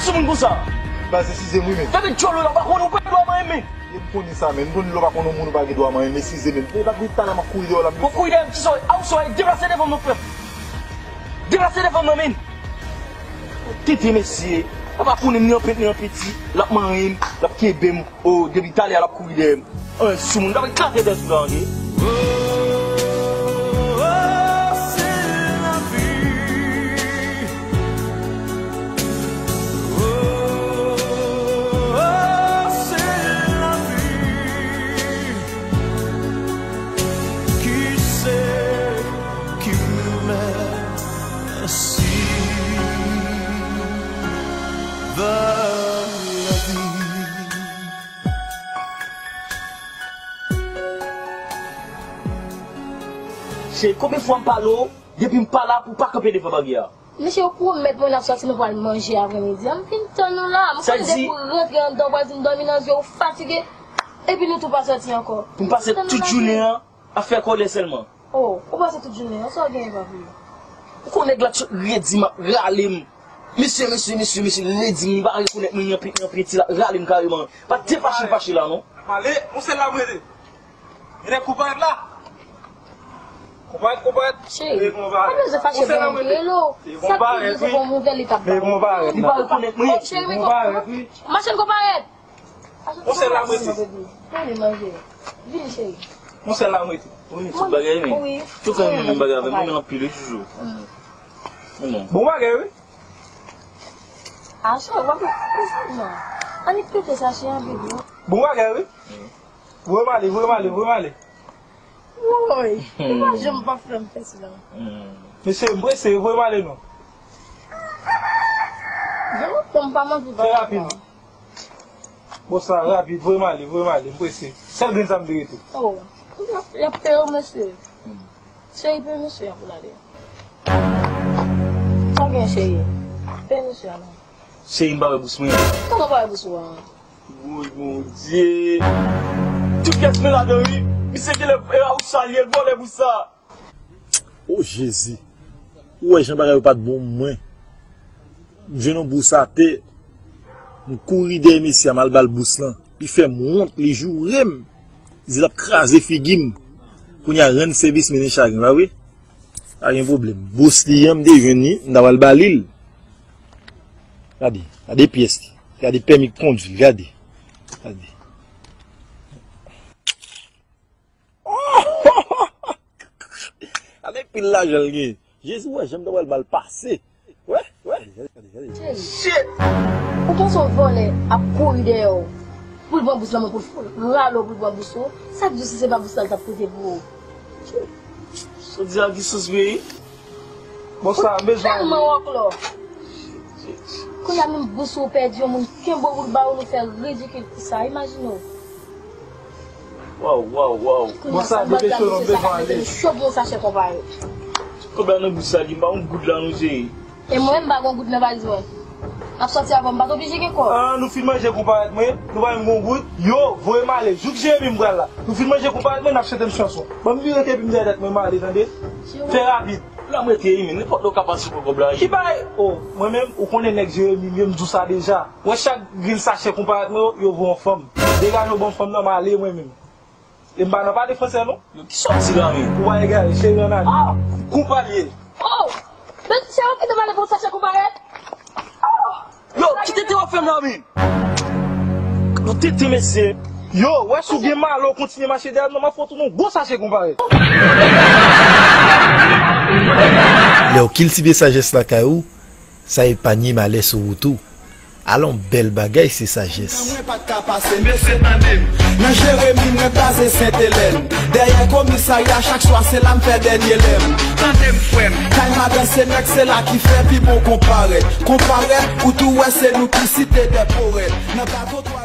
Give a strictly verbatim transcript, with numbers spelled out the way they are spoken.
Sou moun konsa. Baz, eskize m wi, men. Tande djòl ou la, ou pa konnen, ou pa gen dwa manyen m, men. M konnen sa, men. M konnen lè w pa konn yon moun, ou pa gen dwa manyen m, eskize, men. E pa gen talè m ap kouri dèyè w la, men. Ou kouri dèyè m, ti sòy. A, ou sòy, deplase devan m non, frè m. Deplase devan m non, men. Tete mesye. Ou pa konnen m ni anpent, ni anpeti. L ap manyen m, l ap kenbe m. O, depi talè a l ap kouri dèyè m. An, sou moun, t ap eklate dèyè sou la, tande. Oh, oh, oh, se lavi. Oh, oh, oh, se lavi. Ki se, ki mèsi. Valadi. Cheri, konbyen fwa m pale w, depi m pa la pou w pa kanpe devan baryè a? Mesye, yo pwomèt mwen n ap sòti, nou pral manje aprèmidi a. M vin tann nou la. M konnen depi w rantre anndan, ou pral di m dòmi nan zye, ou fatige. Epi nou tou pa sòti ankò. Pou m pase tout jounen an ap fè kòlè sèlman. Oh, ou pase tout jounen an, sa w genyen pa vre? Ou konnen nèg la t redi m ap rale m. Mesye, mesye, mesye, mesye, l redi m, li pa rekonèt mwen, li anpeti, li anpeti, l ap rale m kareman. Pa te fache, fache la, non. Male, yon sèl la m rete. Gen nèg konparèt la. Konparèt, konparèt. Cheri, pa bezwen fache pou mwen rele w. Sa k pi di se pou yon nouvèl li t ap ba w. Li pa rekonèt mwen. Cheri, men konparèt, wi. Machann konparèt. Yon sèl la m rete. Vini, manje. Vini, cheri. Yon sèl la m rete. Wi, tout bagay, men. Wi. Tout sa, menm bagay avè m, mwen anpil, wi, toujou. Mm. Bon bagay, wi. A, cheri, w ap, non. Annik pete sa, cheri, anpil, wi. Bon bagay, wi. Voye m ale, voye m ale, voye m ale. Woy, ou pa janm pa fè m fè sila. Mesye, m prese, voye m ale non. Jan m pa manke. Fè rapid. Bon, sa rapid, voye m ale, voye m ale, m prese. Sèl grenn sa m te rete. Oh, y ap, y ap peye w, mesye. Cheri, peye mesye a pou l ale. Sa w gen, cheri? Peye mesye a non. Cheri, m pa wè bous mwen. Kòman w pa wè bous ou a? Woy, Bondye! Tout pyès mwen ladan, wi. Misye genlè, e, a ou salye l, vòlè pou sa. O Jezi! Ou wè jan bagay yo pa t bon pou mwen. M jwenn yon bous atè. M kouri dèyè mesye a, m al ba l bous lan. Li fè m wont, li joure m. Li di l ap kraze figi m. Kounye a, rann sèvis, mennen chagren, pa vre? Pa gen pwoblèm. Bous li an, m te jwenn li, m ta pral ba li l. Gade, gade pyès li. Gade pèmi kondwi l, gade. Gade. Gade pil lajan l gen. Jezi, wè jan m ta pral mal pase. Wè, wè. Shit! Ou panse yon vòlè ap kouri dèyè w pou l pran bous lan, pou l rale w pou l pran bous ou? Sa k di w si se pa bous la l t ap pote pou ou? Sa w di a gen sans vre wi. Bon, sa, m bezwen. Tèlman wòklò. Kounye a menm bous ou pèdi, yon moun kenbe w pou l ba ou, nou fè ridikil pou sa. Imajine w. Waw, waw, waw. Bon, sa, depeshe w, m bezwen ale. Cho pou yon sachè konpare. Kòb la nan bous sa, li pa yon goud la, non, cheri. E mwen, m pa gon goud nan valiz mwen. N ap sòti avan, m pa t oblije gen kòb. Ah, nou fin manje konparèt mwen, nou pa menm gon goud. Yo, voye m ale, jouk Jeremi m pral la. Nou fin manje konparèt mwen, n ap chante m chanson. Ban m vire epi m dèyè tèt mwen, m ale, tande? Fè rapid. La m rete, men nenpòt lè w ka pase pran kòb la. Ki bay? Oh, mwen menm, ou konnen nèg Jeremi m ye, m di w sa deja. Mwen chak grenn sachè konparèt mwen yo, yo vo yon fanm. Degaje w ban m fanm nan, m ale mwen menm. E m pa nan pale fransè non. Yo, kisa w di la menm? Ou pa egare, cheri ann ale. Ah! Konpa l ye. Oh! Men se ou ki te pale pou sachè konparèt? Oh! Yo, ki tenten w ap fè m la menm? Yo, tenten mesye. Yo, wè si w gen malè w kontinye mache dèyè m nan, m ap fè w tounen yon gwo sachè konparèt. Lè w kiltive sajès lakay ou, sa epanye malè sou wout ou. Alon bèl bagay se sajès. Nan mwen pa t ka pase, mesye tande m. Nan Jeremi mwen baze Sent Elèn. Dèyè komisarya chak swa se la m fè dènye lè m. Tande m frè m. Kay madan se nèg se la ki fè pi bon konparèt. Konparèt ou tou wè se nou ki site dè powèt. Nan bato twa